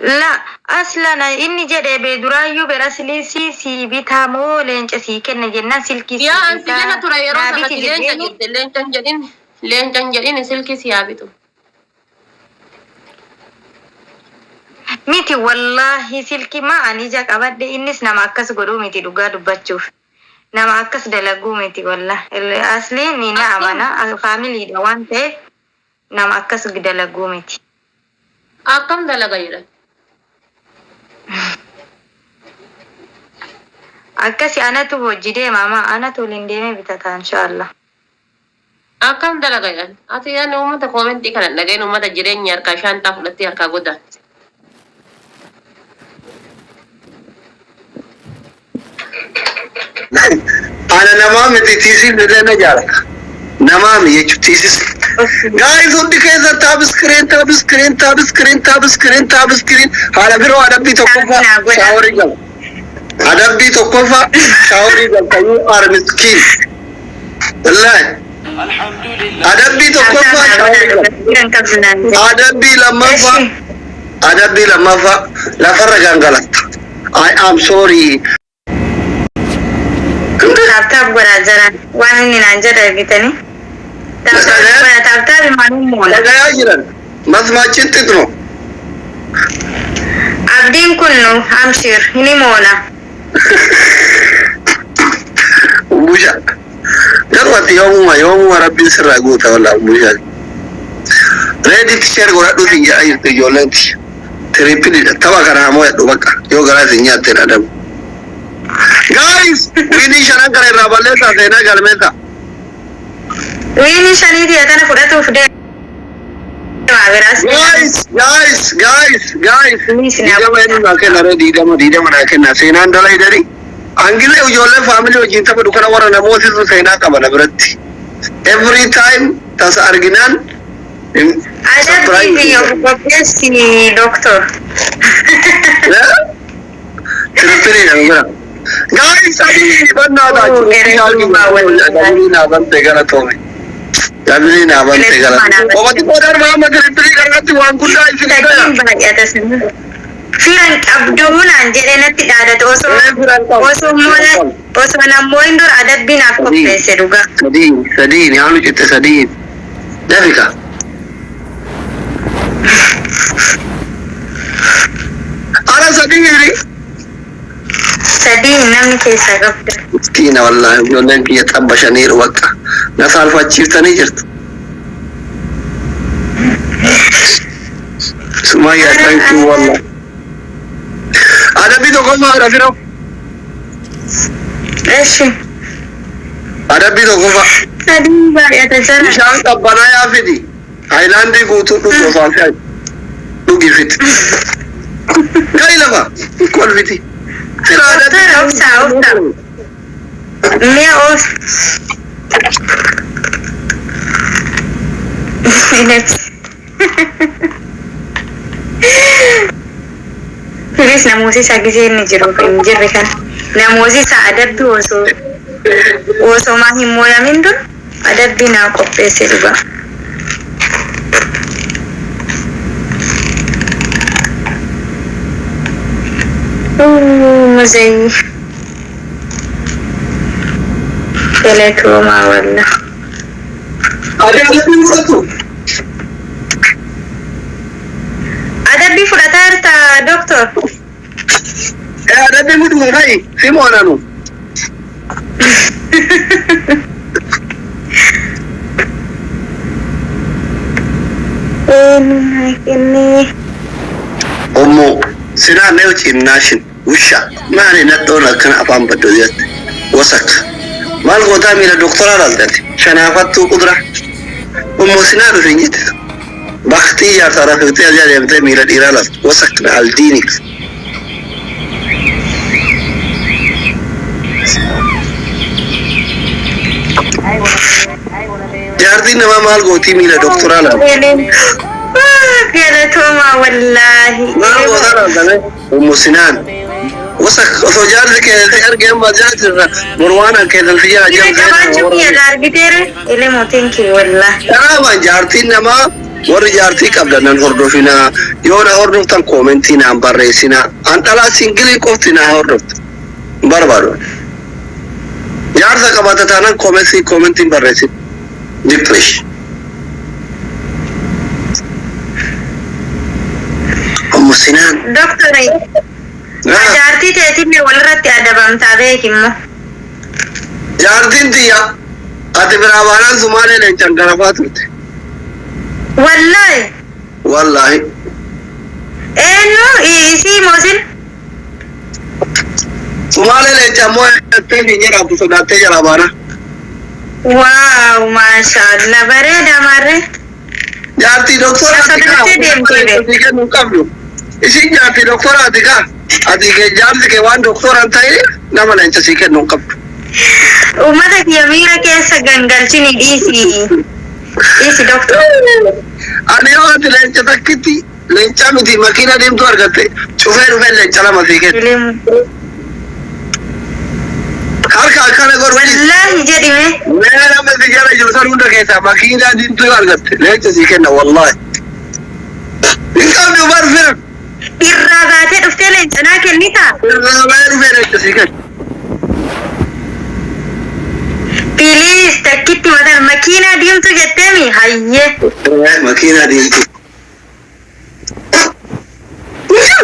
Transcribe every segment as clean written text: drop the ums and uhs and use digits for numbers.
La aslan inni jedhe be duraayyuu ber aslii sii sii bitaa moo leenca sii kenna jennaan silkii sii Yaa an si bitaa jala ture yeroo naa sana biti ati leenca jedheeni. jette, leenca hin jedhin, leenca hin jedhin, silkii si haa bitu. Miti wallahi silki ma ani ija qabadhe, innis nama akkas godhuu miti, dhugaa dubbachuuf nama akkas dalaguu miti wallah. Asliin ni na Akkam amana, family dha waan ta'eef nama akkas dalaguu miti. Akkam dalaga jedhan. Akkasi anatu hojii deema ma anatu waliin deemee bitata inshallah. Akkam dalaga jedhan. Ati yaani uummata koomentii kana hin dhagahin, uummata jireenya harkaa shaanxaa fudhattee harkaa godaante. Ana namaa miti, tiisiin illee na jaalata. Namaa mi jechuun tiisis. Guys, hundi keessa tap screen, tap screen, tap screen, tap screen, tap screen. Haala biroo adabbii tokkoffaa Naa godha. Shaaworii gala. Adabbii tokkoffaa shaaworii galta, you are miskin. Wallaahi. Adabbii tokkoffaa shaaworii galta. Jiran qabdu naan jedhe. Adabbii lammaffaa. Eshi. Adabbii lammaffaa lafarra gangalatta. I am sorry. Tap tap godhaa jara. Waan inni naan jedhe argitanii. Tap tap godhaa, tap tap maaluun moola. Dhagayaa jiran. Masmaachiin xixno. Abdiin kun nu amshir ni moola. Umbusha. Garuu ati yoomuma yoomuma rabbiin sirraa guuta wallaa umbusha. Reeditti share godhadhu siin jedhaa jirtu ijoolleenti. Triple dha. Tapha kana hamoo yadhu bakka. Yoo garaa isin nyaatte hin adabu. Guys, winii shanan kana irraa balleessaa, seenaa galmeessaa. Wiinii shaniitii tana fudhatuuf deema biraas. Guys, guys, guys, guys. Please na 20 eenyu naa kenna ree? 20, 20 naa kenna. Seenaan dalaydani. Angillee ijoollee family wajjin taphatu kana warra namootatu seenaa qaba na biratti. Every time tasa arginaan Adabbii fi of qopheessi, doctor. Triple dha bira. Guys, sadii bannaa Oh, gara ta'a. Naa bante galatoome. Double naa bante galatoome. Obati qoodaan maama triple kanatti waan guddaa isin gaya. Shakkiin baay'ata sana. Firan qabduu naan jedhee natti dhaadate osoo Ee, firan qabu. osoo mola osoo nammoon dura adabbii naaf qopheesse dhugaa. Sadii, sadii, haanu citte sadii. Dafika. Ara sadii hiri. Sadii namni keessaa qabda. Miskiina wallaahi, ijoolleen kiyya xabba shaniiru bakka. Na saalfachiiftanii jirtu. Sumayyaa, thank you wallahi. Adabbii tokkoffaa haadha firoo. Eshi. Adabbii tokkoffaa. Sadii baay'ata jara. Bishaan qabbanaa yaa fidi. Haayilaandii guutuu dhugi osoo fe'an. Dhugi fidi. Ga'i lafa. Kolfiti. Sila adabbii. Doktora, obsaa, obsaa. Mi'a of. Minutes. Kunis namoota gisee inni jiru hin jirre kana. Namoota isaa adabbii osoo maa hin mooyamin dur adabbii naa qopheesse dhugaa. Muzayi. Galatoomaa wallah. Adabbii fudhatu. Adabbii fudhataa jirta, doctor? Adabbii fudhu, ka'i. Si moonanu. Eenyu kennee? Ummu sinaa new cinnaashin wusha maali nadhoon akkana afaan baddu jette wasak maal gootaa miila doktoraa laaltati shanaafattuu qudra ummu sinaa dhufe hin jette baktii jaarsaa rafiftee asii adeemtee miila dhiiraa laaltu wasak na aldiinik. Jaartiin namaa maal gootii miila doktoraa laaltu? Galatoomaa wallaahi. Maal gootaa laaltame ummu sinaan wasak osoo jaarsi keessatti argee amma jaarsi morwaan keessan si jala Jira qabaachuu jamsee kiyya argiteere. Elemoo, thank you wallah. Kanaafan jaartiin namaa Warri jaartii qabdan nan hordofinaa. Yoo na hordoftan koomentii naan barreessinaa. An dhalaa singilii qofti na hordoftu. Hin barbaadu. Jaarsa qabaata taanaan koomentiin barreessin. Depression. Ummu Sinaan. Doktori, jaartii teetillee walirratti adabamtaa beekimmoo. Jaartiin tiyya ati biraa baanaan Sumaalee leencaan garafaa turte. Wallaahi. Wallaahi. Eenyu isii moosin? Sumaalee leencaan moo jettee hin jedhamtu sodaattee jalaa baana. Waaw, maashaallah, bareeda marre. Jaartii doktoraati kaa. Sodaattee deemtee be. Kennuu qabdu. Isin jaartii doktoraati kaa. Ati kee jaarsi kee waan doktora hin ta'in nama leenca sii kennuu qabdu. Uummata kiyya miira keessa gangalchini dhiisi. Dhiisi doktor. Ani yoo ati leenca takkitti leenca miti makiina deemtu argatte cufee dhufee leenca lama sii kenna. Harka akkana godhu. Wallaahi jedhime. Mee nama si jala jiru san hunda keessaa makiinaa diimtuu yoo argatte leenca sii kenna wallaahi. Hin qabdu bar fira. Irraa baatee dhuftee leenca naa kennitaa? Irraa bahee dhufee leenca sii kenna. Piliis takkitti mataan makiinaa diimtuu jetteemi hayyee. Makiinaa diimtuu.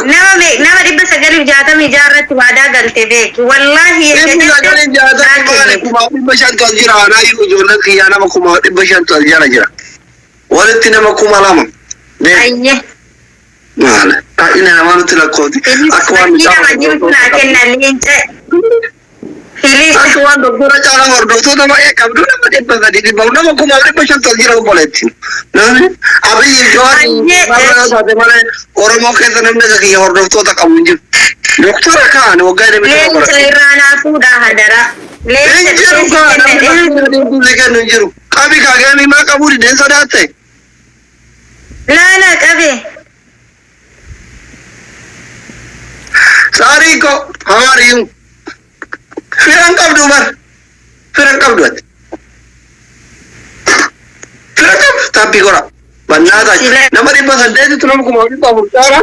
Nama 966 irratti waadaa galte beeki. Wallaahi 960 maali 500,000 as jira anaayyuu ijoolleen kiyyaa nama 500,000 as jala jira. Walitti nama 2,000. Beeki. Hayyee. Maali? Baay'ina namaa nutti lakkoofti. Akka waan Makiinaa diimtuu naa kenna leenca. Piliis. Akka waan doktora caalaa hordoftoota baay'ee qabdu nama 300 dhibba nama 500,000 as jira obboleetti. Namni Abiyyi Jawaar Hayyee. taate malee Oromoo keessa namni akka kiyya hordoftoota qabu hin jiru. Doktora kaan waggaa dhibba tokko Leenca irraa naa fuudhaa hadaraa. Leenca Hin jiru kaa namni makiinaa diimtuu si kennu hin jiru. Qabi kaa geemii maa qabuu dideen sodaatte. Laala qabe. Saarii ko how are you? Firan qabdu bar. Firan qabdu ati. Fira qabdu tappii godha. Bannaata nama 800tu nama 4,400 caala.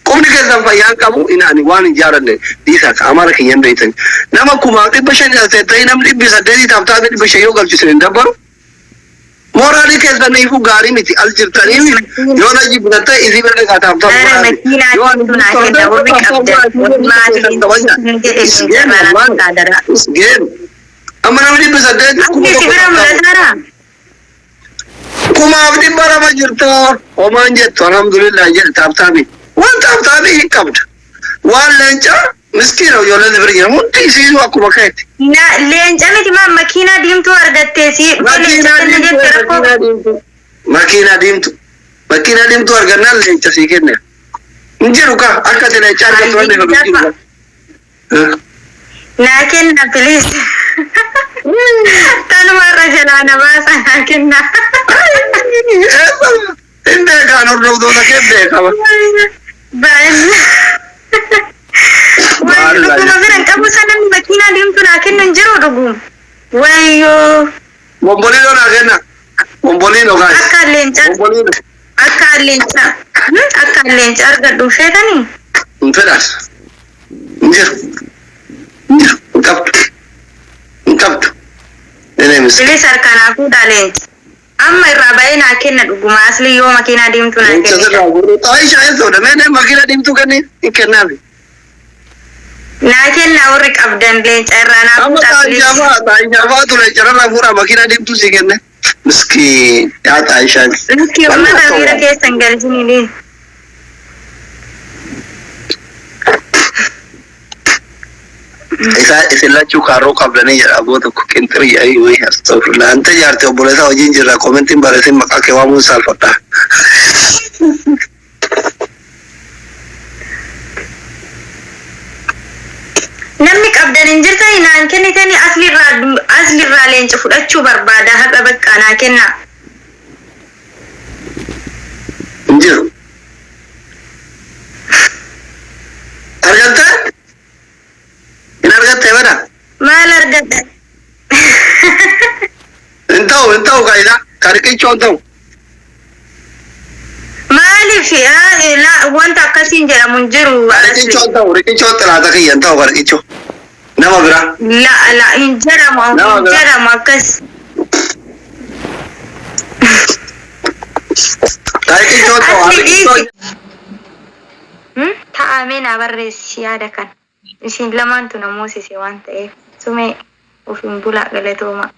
Qubni keessan fayyaan qabu inaani waan hin jaalanne dhiisaa ka amara kiyyan beektan. Nama 500,000 as ta'e namni 800 taphtaate 500 yoo galchisan hin dabbaru. Mooraalii keessaniifuu gaarii miti al jirtanii yoo na jibbitan ta'e isii bira dhaqaa taphtaa Dara makiinaa diimtuu naa kenna warri qabdan. Wallaahi jedhe leenca irraa naa fuudhaa hadaraa. Geemu. Amma namni 800 Asli si bira mul'ataara? 2,200 jirta. Homaan jettu alhamdulillah jedhe taaptaabii. Waan taaptaabii hin qabdu. Waan leenca miskiina ijoolleen bira jiran hundi isiisuu akkuma keeti. Na leenca miti maa makiinaa diimtuu argattee si leenca kenna jette rakkoo. Makiinaa diimtuu. Makiinaa diimtuu argannaan leenca sii kenna. Hin jiru ka akka ati leenca argattu wanni hin jiru. Naa kenna please. Tanuma irra jalaa na baasa naa kenna. Hin beekaan hordoftoota kee beekama. Baay'ee. Waan dhuguma bira hin qabu sana makiinaa diimtuu naa kennu hin jiru dhuguma. Wayyoo. Bomboliinoo naa kenna. Bomboliinoo kaas. Akka leenca Bomboliinoo. akka leenca argadhu feetanii. Hin fedhan. Hin jiru. Hin jiru. Hin qabdu. Hin qabdu. Nene miskiin. Bilis harkaan fuudhaa leenca. Amma irraa ba'ee naa kenna dhuguma asli yoo makiinaa diimtuu naa Leenca kenna. sirraa gurguru. Aisha eessoodha. Mee makiina diimtuu kenni hin kennaafi. Naa kenna warri qabdan leenca irraa naa Amma fuudhaa bilis. Xaayishaa fa'aa ture carraa fuudhaa makiina diimtuu si kenne. Miskiin yaa Xaayishaan. Miskii uummata miira keessa hin galchini. Isaa isin lachuu kaarroo qabdanii jedha abboo tokko qinxirii ayii wayii astagfirullah. Ante jaarte obboleessa wajjin jirra komentiin barreessin maqaa kee waamuun saalfadha. Namni qabdan hin jirtani naan kennitani aslirraa leenca fudhachuu barbaada har'a bakka naa kenna. Hin jiru. Argattee? Hin argattee bada? Maal argadha? Hin ta'u kaayidaa. Kan riqichoo hin ta'u. Maaliif wanta akkasiin jedhamu hin jiru. Riqichoon ta'u, riqichoon xilaata kiyya hin ta'u riqichoo. Nama biraa. La la, hin jedhamu. Nama hin biraa. Jedhamu akkas. Riqichoon ta'u, Asli riqichoon. dhiisi. Ta'amee naa barreessi yaada kana. Isin lamaantu na moosise waan ta'eef. Sumee ofiin bulaa, galatooma.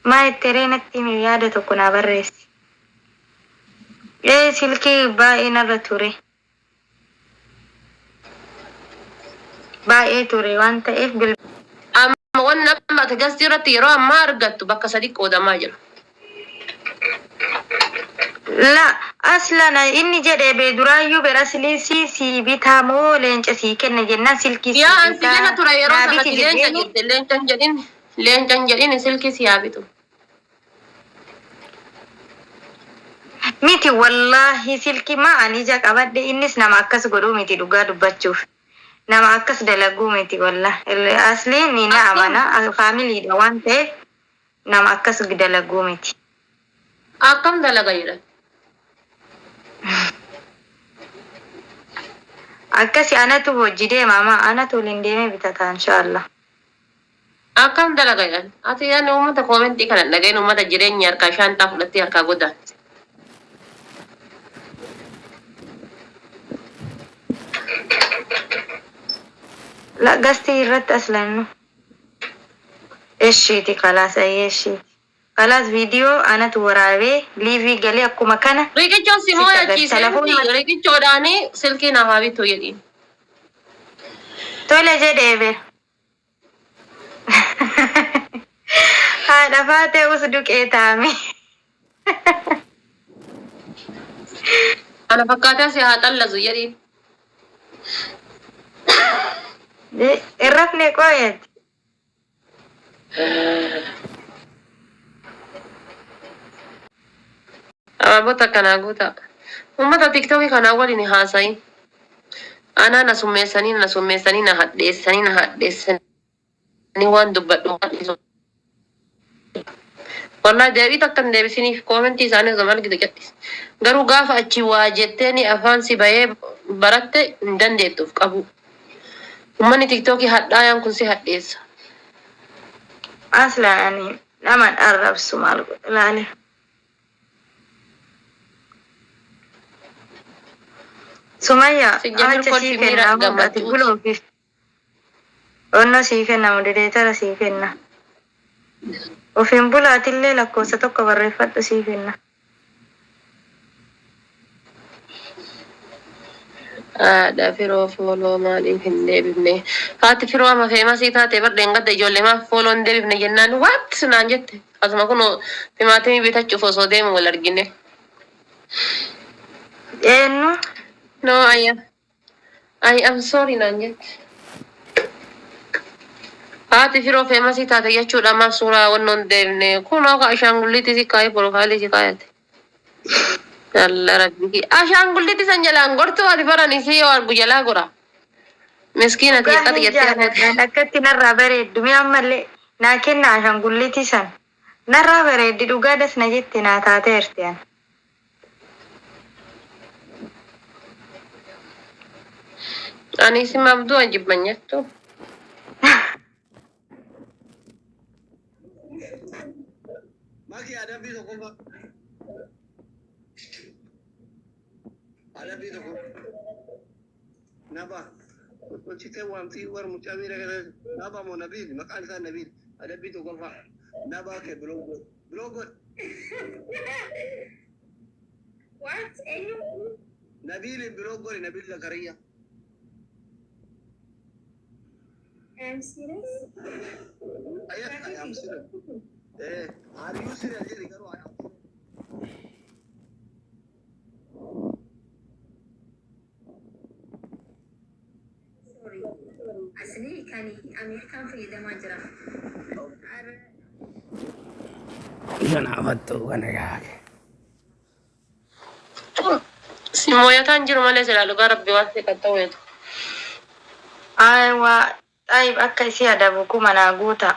Maa itti ree? Natti himi, yaada tokko naa barreessi. Ee, silkii baay'ee narra ture. Baay'ee ture waan ta'eef Amma wanni amma ati gastii irratti yeroo ammaa argattu bakka sadi qoodamaa jira. La aslan inni jedhee bee duraayyuu bera silii sii bitaa moo leenca sii kenna jennaan silkii sii Yaa ansi bitaa jala ture yeroo naa sanatti biti leenca jedheeni. jette, leencan jedhin, leencan jedhin, silkii si haa bitu. Miti, wallaahi silkii maa ani ija qabadhe, innis nama akkas godhuu miti. Dhugaa dubbachuuf nama akkas dalaguu miti. Wallaahi asliin ni na Akkam? amana, faamiliidha waan ta'eef nama akkas dalaguu miti. Akkam dalaga jedhan? Akkasi anatu hojii deema, ama anatu waliin deemee bitata, inshaallah. Akkam dalaga jedhan? Ati yaani uummata koomentii kana dhagahin, uummata jireenya harkaa shaantaa fudhattee harkaa godaan. La gastii irratti aslannu. Eshiiti, kalaas, ayyee, eshiiti. Kalaas, viidiyoo anatu waraabee live galee akkuma kana Riqichoon si sitti agarsiisa. mooyachiisee Telefoon riqichoodhaanii silkii naaf haa bitu jedhiin. Tole jedhee bira. Haadha faatee us duqee taame. Ana fakkaataa si haa xallazu jedhiin. Irrafne qooyati. Abaabota akkanaa guutaa. Uummata TikTokii kanaa waliin haasa'i. Anaa na summeessanii, na summeessanii, na hadheessanii, na hadheessanii, waan dubbadhu waan dhiisu. Wallahi deebii takka hin deebisiniif, koomentii isaanii osoo argitu callis. Garuu gaafa achi waa jetteeni afaan si bahee baratte hin dandeettuuf qabu. Uummanni TikTokii hadhaayaan kun si hadheessa. Aslaan ani nama arrabsu maal godha laale. Sumayya Sijjamir acha kolfi sii miira kenna hunda ati gammachuuti. buloofiif. Onnoo sii kenna, moderator sii kenna. Ofiin bulaatillee lakkoofsa tokko barreeffadhu, sii kenna. Haadha firoo follow maaliif hin deebifne? Haati firoo amma famous taate bar, dheengadda ijoollee maaf follow hin deebifne jennaan "What?" naan jette. Asuma kun timaatimii bitachuuf osoo deemu wal argine. Eenyu? "No, I am sorry" naan jette. Haati firoo famous taate jechuudha, maaf suuraa wannoo hin deebifne? Kunoo ka ashaangulliitii si kaayee profile si kaayate. Yalla rabbi. Ashaangulliitii san jalaan gortuu ati baran isii yoo argu jalaa gora. Miskiina Dhugaa xiqqate hin jettee hafuute. jaaladhaan akkatti narraa bareeddu, mi ammallee naa kenna, ashaangulliitii san narraa bareeddi, dhugaa das na jette, naa taateerti an. Ani si mabduu ajibban jettu. Maki, adabbii tokkoffaa. Adabbii tokko. Naba. Hojjetee waamtii war mucaa miira kana naba moo Nabiil, maqaan isaa Nabiil, adabbii tokkoffaa nabaa kee block godhi, block godhi. What? Eenyu? Nabiil block godhi, Nabiil Zakariya. I'm serious. Yes, I am serious. Eh, are you serious jedhi, garuu I am serious. Sorry. Asli kan Ameerikaan fayyadamaa jira. Arra Kanaafattuu kana yaake. Si mooyataan jiru malee silaa dhugaa rabbi waan si qaxxaweetu. Aywa, xaayib, akka isii adabu kuma naa guuta.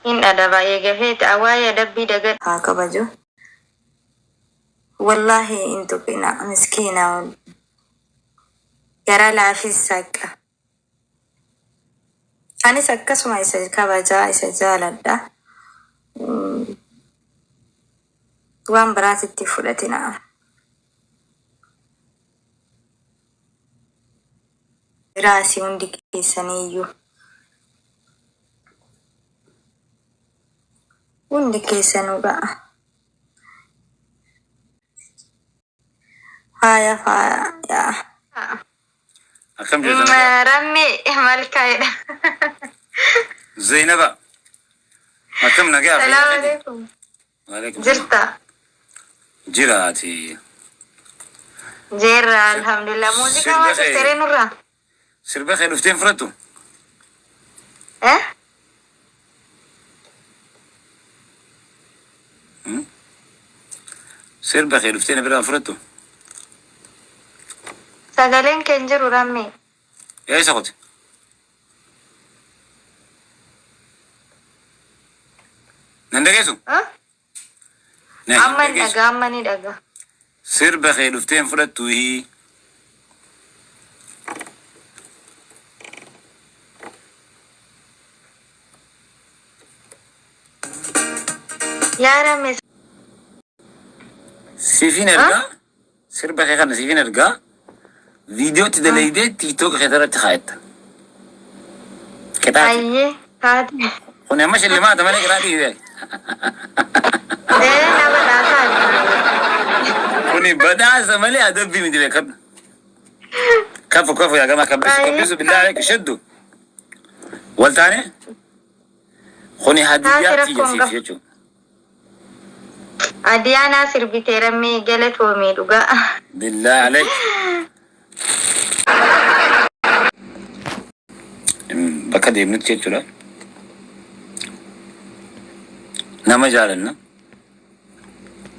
Hin adaba eega feete waa'ee adabbii dagadhu. Haa kabaju. Wallaahi hin tuqina, miskiina, gara laafis akka. Anis akkasuma isa kabajaa, isa jaaladha. Waan biraatitti fudhatina. Biraasii hundi keessaniiyyuu. Hundi keessanuu ga'a. Faaya faaya. Akkam jirtan nagaa? Rammee malkaa'edha. Zainaba. Akkam nagaa Salaamu fayyaa keeti? alaikum. Waalaikum salaam. Jirta? Jira ati. Jeerra, alhamdulillah. Muuziqaa Sirba waan dhufte nurraa? Sirba kee dhufteen fudhattu? Eh? Sirba kee dhuftee na biraa fudhattu? Sagaleen kee hin jiru, Rammee. Eessa qote? Nan dhageessu? Huh? Na hin Amma hin dhageessu. dhagaa, amma ni dhagaa. Sirba kee dhufteen fudhattu hii. Yaa Rammee. Siifin ergaa. Sirba kee kana siifin ergaa. Viidiyootti dalaydee TikTok kee irratti kaa'etta. Qixaati. Ayyee taate. Kun amma shillimaata malee qixaatii hin Ee, nama dhaasaati. Kuni badhaasa malee adabbii miti, beekadhu. Kafu kafu yaa gama kabbisu kabbisu, بالله عليك shaddu. Wal taane kuni Taate hadiyyaa rakkoon tiyya siif qabu. jechuudha. Adiyaanaa sirbitee, Rammee, galatoomii dhugaa. بالله عليك. Bakka deemnutti jechuudha. Nama jaalanna.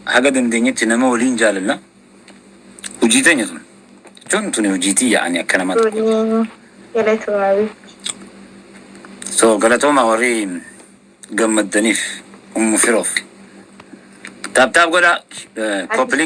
Haga dandeenyetti nama waliin jaalanna. Hojii teenya tun. Jechuun tuni hojiitii yaa'anii akka nama tokkotti. Galatoomii. So galatooma warri gammaddaniif ummu firoof. Tap tap godhaa, copy link.